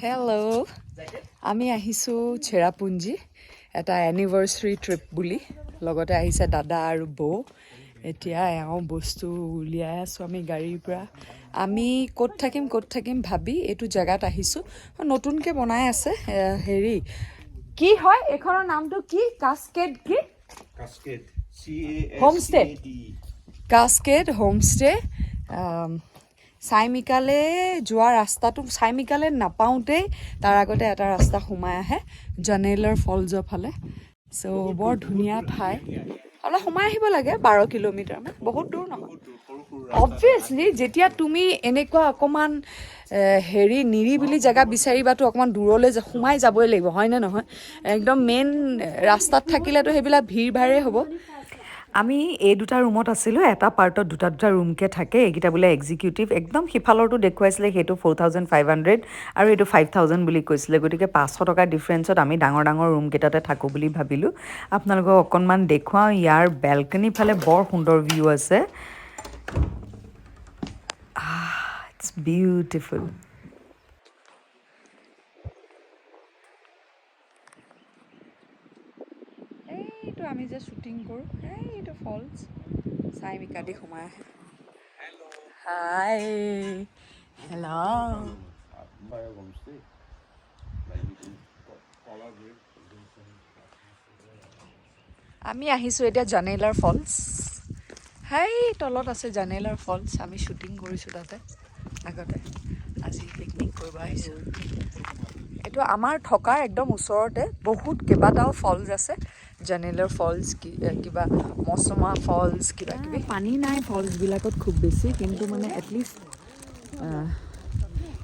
Hello', আমি আহিছোঁ চেৰাপুঞ্জী এটা এনিভাৰ্চাৰী ট্ৰিপ বুলি। লগতে আহিছে দাদা আৰু বৌ। এতিয়া এওঁ বস্তু উলিয়াই আছোঁ আমি গাড়ীৰ পৰা। আমি ক'ত থাকিম ক'ত থাকিম ভাবি এইটো জেগাত আহিছোঁ। নতুনকৈ বনাই আছে। হেৰি কি হয়, এইখনৰ নামটো কি? কাস্কেড কি? Cascade. C A S Homestay. C A D E. Cascade homestay. চাইমিকালে যোৱা ৰাস্তাটো, চাইমিকালে নাপাওঁতেই তাৰ আগতে এটা ৰাস্তা সোমাই আহে জানেলাৰ ফলছৰ ফালে। চ' বৰ ধুনীয়া ঠাই। অলপ সোমাই আহিব লাগে, 12 কিলোমিটাৰমান, বহুত দূৰ নহয়। অবভিয়াছলি যেতিয়া তুমি এনেকুৱা অকণমান হেৰি নিৰিবিলি জেগা বিচাৰিবাতো অকণমান দূৰলৈ সোমাই যাবই লাগিব, হয়নে নহয়? একদম মেইন ৰাস্তাত থাকিলেতো সেইবিলাক ভিৰ ভাৰেই হ'ব। আমি এই দুটা ৰুমত আছিলোঁ। এটা পাৰ্টত দুটা দুটা ৰুমকৈ থাকে। এইকেইটা বোলে এক্সিকিউটিভ। একদম সিফালৰটো দেখুৱাইছিলে, সেইটো 4500 আৰু এইটো 5000 বুলি কৈছিলে। গতিকে 500 টকাৰ ডিফাৰেঞ্চত আমি ডাঙৰ ডাঙৰ ৰুমকেইটাতে থাকোঁ বুলি ভাবিলোঁ। আপোনালোকক অকণমান দেখুৱাওঁ। ইয়াৰ বেলকনি ফালে বৰ সুন্দৰ ভিউ আছে। It's beautiful. এইটো আমি যে শ্বুটিং কৰোঁ, এইটো ফলছ চাইমিকা দি সোমাই আহে। Hi, hello. Bio homestay. Like we do. Color green. আমি আহিছোঁ এতিয়া জানেলাৰ ফলছ। সেই তলত আছে জানেলাৰ ফলছ। আমি শ্বুটিং কৰিছোঁ তাতে আগতে। আজি পিকনিক কৰিব আহিছোঁ। এইটো আমাৰ থকাৰ একদম ওচৰতে বহুত কেইবাটাও ফলছ আছে। জানেলাৰ ফলছ, কি কিবা মচমা ফলছ, কিবা কিবি। পানী নাই ফলছবিলাকত খুব বেছি, কিন্তু মানে এটলিষ্ট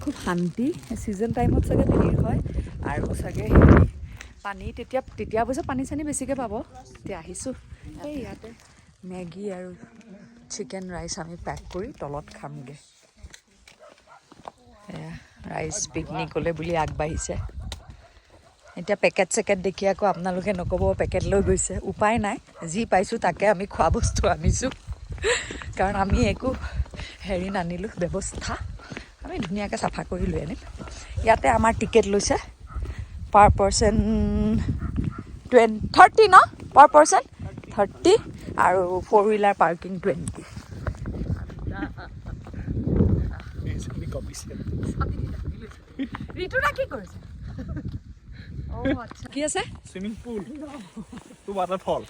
খুব শান্তি। ছিজন টাইমত চাগে ভিৰ হয় আৰু চাগে হেৰি পানী তেতিয়া তেতিয়া অৱশ্যে পানী চানী বেছিকৈ পাব। এতিয়া আহিছোঁ, এই ইয়াতে মেগী আৰু চিকেন ৰাইচ আমি পেক কৰি তলত খামগৈ। এয়া ৰাইজ পিকনিকলৈ বুলি আগবাঢ়িছে। এতিয়া পেকেট চেকেট দেখি আকৌ আপোনালোকে নক'ব পেকেট লৈ গৈছে। উপায় নাই, যি পাইছোঁ তাকে আমি খোৱা বস্তু আনিছোঁ, কাৰণ আমি একো হেৰি নানিলোঁ ব্যৱস্থা। আমি ধুনীয়াকৈ চাফা কৰি লৈ আনিম। ইয়াতে আমাৰ টিকেট লৈছে পাৰ পাৰ্চন 30 ন? পাৰ পাৰ্চন 30 আৰু ফ'ৰ হুইলাৰ পাৰ্কিং 20। কপিছে। ঋতুদা কি কৰিছে? কি আছে? Swimming pool to waterfall.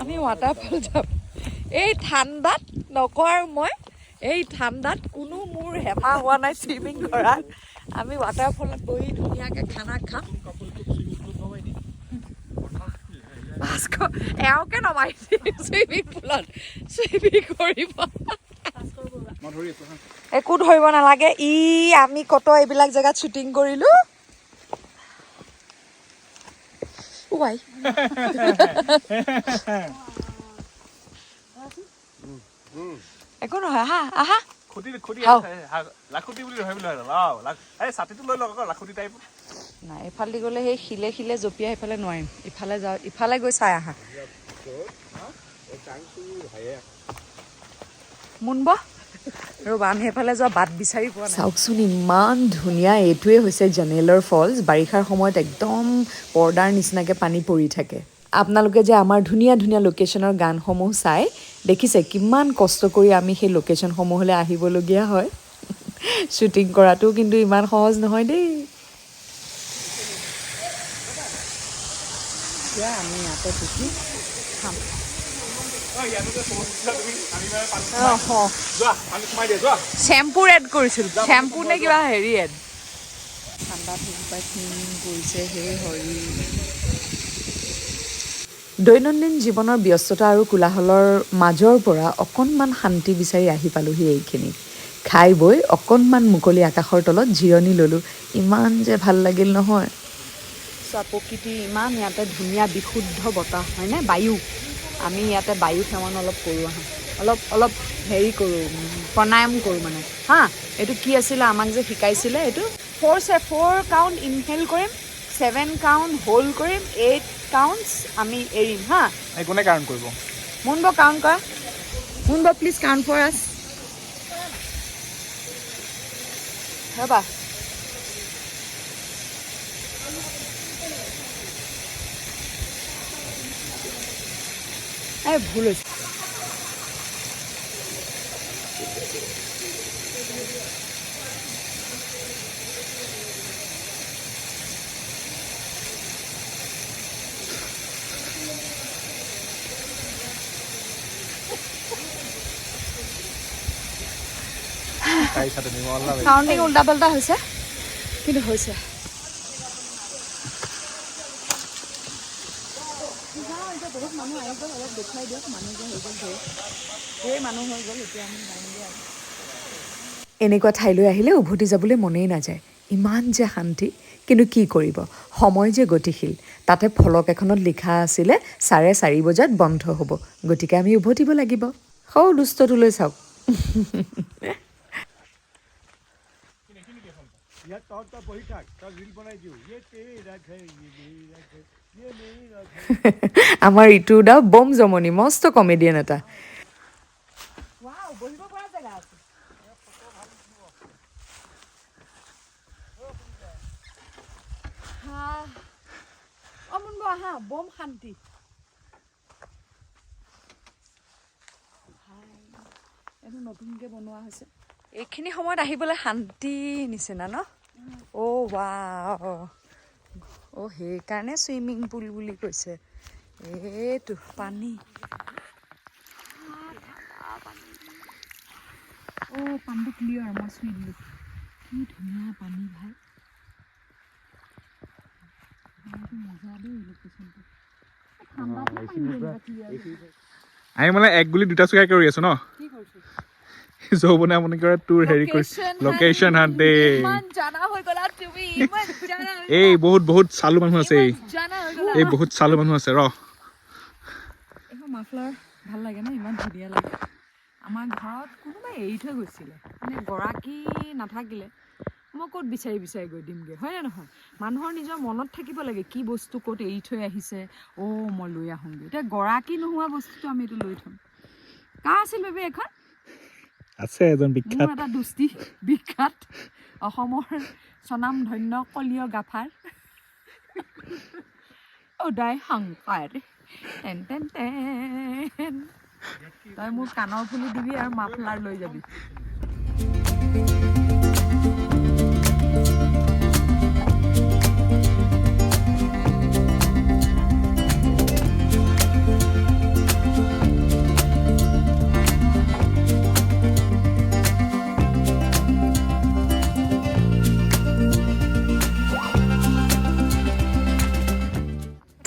আমি ৱাটাৰফল যাম এই ঠাণ্ডাত। নকওঁ আৰু মই, এই ঠাণ্ডাত কোনো মোৰ হেঁপাহ হোৱা নাই চুইমিং কৰাত। আমি ৱাটাৰফলত বহি ধুনীয়াকৈ খানা খাম। ভাস্কৰ এওঁকে নমাই চুইমিং পুলত চুইমিং কৰিব। মই ধৰি আছো হা। একো ধৰিব নালাগে। ই আমি কত এইবিলাক জেগাত শ্বুটিং কৰিলোঁ। ৱাই, একো নহয়। আহা আহা। খুটি খুটি। হাও। লাখুটি বুলি ভাবিলো আৰু লাও এই ছাতিটো লৈ লওক আকৌ, লাখুটি টাইপ। নাই, এইফালেদি গ'লে সেই শিলে শিলে জঁপিয়াই সেইফালে নোৱাৰিম। ইফালে যাওঁ, ইফালে গৈ চাই আহা। মুনব ৰ'বা, আমি সেইফালে যোৱা বাট বিচাৰি পোৱা নাই। চাওকচোন, ইমান ধুনীয়া। এইটোৱে হৈছে জেনেলৰ ফলছ। বাৰিষাৰ সময়ত একদম পৰ্দাৰ নিচিনাকৈ পানী পৰি থাকে। আপোনালোকে যে আমাৰ ধুনীয়া ধুনীয়া লোকেশ্যনৰ গানসমূহ চাই দেখিছে, কিমান কষ্ট কৰি আমি সেই লোকেশ্যনসমূহলৈ আহিবলগীয়া হয়। শ্বুটিং কৰাটো কিন্তু ইমান সহজ নহয় দেই। এতিয়া আমি ইয়াতে বহি খাম। তুমি আমি মানে পানী যোৱা, পানী সোমাই দিয়া, যোৱা। চেম্পুৰ এড কৰিছিল, চেম্পু নে কিবা হেৰি এড। ঠাণ্ডাত সেইসোপাই কৰিছে, সেই হৰি। দৈনন্দিন জীৱনৰ ব্যস্ততা আৰু কোলাহলৰ মাজৰ পৰা অকণমান শান্তি বিচাৰি আহি পালোহি এইখিনি। খাই বৈ অকণমান মুকলি আকাশৰ তলত জিৰণি ল'লোঁ। ইমান যে ভাল লাগিল নহয়। চোৱা, প্ৰকৃতি ইমান ইয়াতে ধুনীয়া, বিশুদ্ধ বতাহ, হয়নে? বায়ু। আমি ইয়াতে বায়ু সেৱন অলপ কৰোঁ আহা। অলপ অলপ হেৰি কৰোঁ, প্ৰণায়াম কৰোঁ মানে। হা, এইটো কি আছিলে আমাক যে শিকাইছিলে? এইটো 4 কাউণ্ট ইনহেল কৰিম, 7 কাউণ্ট হোল্ড কৰিম, 8 কাউণ্টছ আমি এৰিম। হা। এই কোনে কাউণ্ট কৰিব? মুনব, কাউণ্ট কৰা। মুনব, প্লিজ কাউণ্ট ফৰ আছ। ৰ'বা। এই ভুল হৈছে। কাউণ্টিং উল্টা পাল্টা হৈছে, কিন্তু হৈছে। বহুত মানুহ আহি গ'ল, অলপ দেখুৱাই দিয়ক। মানুহ যে হৈ গ'ল, ধেৰ ধেৰ মানুহ হৈ গ'ল। এতিয়া আমি যামগৈ আৰু। এনেকুৱা ঠাইলৈ আহিলে উভতি যাবলৈ মনেই নাযায়, ইমান যে শান্তি। কিন্তু কি কৰিব, সময় যে গতিশীল। তাতে ফলক এখনত লিখা আছিলে 4:30 বজাত বন্ধ হ'ব, গতিকে আমি উভতিব লাগিব। সৌ দুষ্টটোলৈ চাওক। ইয়াত তহঁত তই বহি থাক, তই ৰিল বনাই দিওঁ। ये तेरा घर, ये मेरा घर, ये मेरा घर। আমাৰ ইটো দা বম জমনি, মস্ত কমেডিয়ান এটা। ৱাও, বহিব পৰা জেগা আছে। হা, অ মুনব, আহা, বম শান্তি। হাই, এইটো নতুনকৈ বনোৱা হৈছে। এইখিনি সময়ত আহিবলৈ শান্তি নিচিনা ন? অ' ৱাও, অ' সেইকাৰণে চুইমিং পুল বুলি কৈছে। এইটো পানী। অ' পানীটো ক্লিয়াৰ, মই চুই দিলোঁ। কি ধুনীয়া পানী ভাই, এইটো মজা দেই লোকেশ্যনটো। ঠাণ্ডাতে পানীটো এনেকুৱা clear। আমি মানে এক গুলি দুটা চিকাৰ কৰি আছো ন। কি কৰিছো? যৌৱনে আপুনি কৰে তোৰ হেৰি কৰি লোকেশ্যন হাণ্টিং। ইমান জানা হৈ গ'লা তুমি, ইমান জানা হৈ এই বহুত বহুত চালু মানুহ আছে, এই ইমান জানা হৈ গ'লা। এই বহুত চালু মানুহ আছে ৰ। এইখন মাফলাৰ ভাল লাগে ন? ইমান ধুনীয়া লাগে। আমাৰ ঘৰত কোনোবাই এৰি থৈ গৈছিলে, মানে গৰাকী নাথাকিলে মই ক'ত বিচাৰি বিচাৰি গৈ দিমগৈ, হয়নে নহয়? মানুহৰ নিজৰ মনত থাকিব লাগে কি বস্তু ক'ত এৰি থৈ আহিছে। অ' মই লৈ আহোঁগৈ। এতিয়া গৰাকী নোহোৱা বস্তুটো আমি এইটো লৈ থ'ম। কাৰ আছিল বেবী এইখন? আছে এজন বিখ্যাত। মোৰ এটা দুষ্টি, বিখ্যাত অসমৰ স্বনামধন্য কলীয় গাফাৰ Uday Shankar. Ten ten ten. তই মোৰ কাণৰ ফুলি দিবি আৰু মাফলাৰ লৈ যাবি।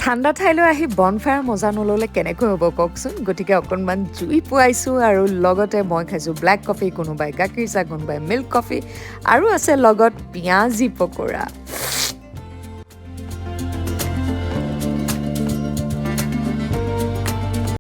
ঠাণ্ডা ঠাইলৈ আহি বনফায়াৰ মজা নল'লে কেনেকৈ হ'ব কওকচোন? গতিকে অকণমান জুই পোৱাইছোঁ আৰু লগতে মই খাইছোঁ ব্লেক কফি, কোনোবাই গাখীৰ চাহ, কোনোবাই মিল্ক কফি, আৰু আছে লগত পিঁয়াজি পকৰা।